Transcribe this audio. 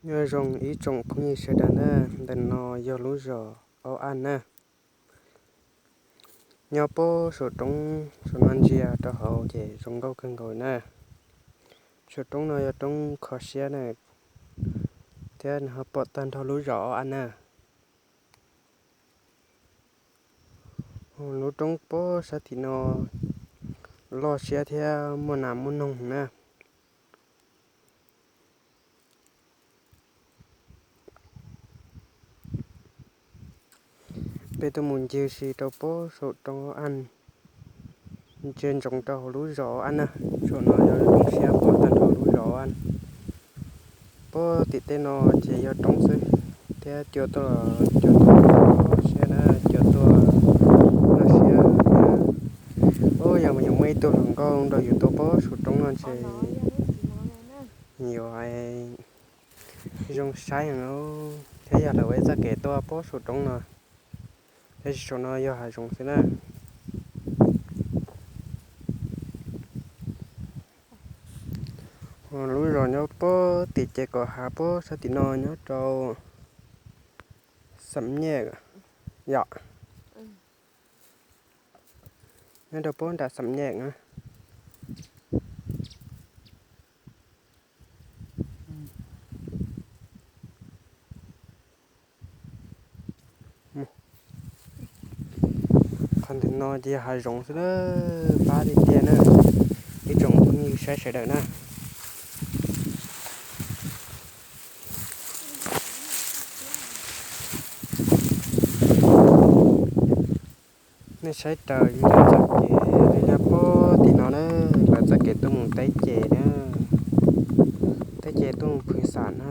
Nyob zoo ib tsoom phooj ywg sawv daws na, ntawm no yog lub zos Aub Aj na. Nyob pob saum roob saum no ntsia rau hauv ces zoo nkauj kawg nkaus na. Saum roob no yog roob kho siab na, thiab nws ho pom tag nrho lub zos Aub Aj na. Lub roob pob sab tim no loj siab thiab muaj nas muaj noog na. Peb tuaj mus ncig si rau pob saum roob Aub Aj, ntsia ntsoov rau hauv lub zos Aub Aj na. Saum no yog lub roob siab pom tag nrho lub zos Aub Aj. Pob tim tej no ces yog roob xwb, thiab cua tuaj, cua tuaj siab na, cua tuaj noj siab na. Ub, yog mus yuav muaj ib tug hluas nkauj nrog yus tuaj pob saum roob no ntshe yuav zoo saib heev thiab yog lawv ua ib txoj kev tuaj pob saum roob no, tab sis saum no yog hav zoov xwb na. Lub zos nyob pob tim ces kom hav pob sab tim no nyob rau Xam Nyej yom, nyob rau pob nram Xam Nyej na. Qhov ntawm no ces hav zoov xwb na, pab tiag tiag na, ib tsoom phooj ywg saib sawv daws na. Nej saib raws li lawv txoj kev li pob tim no na, lawv txoj kev tuaj mus teb ces na, teb ces tuaj mus phwv xam na.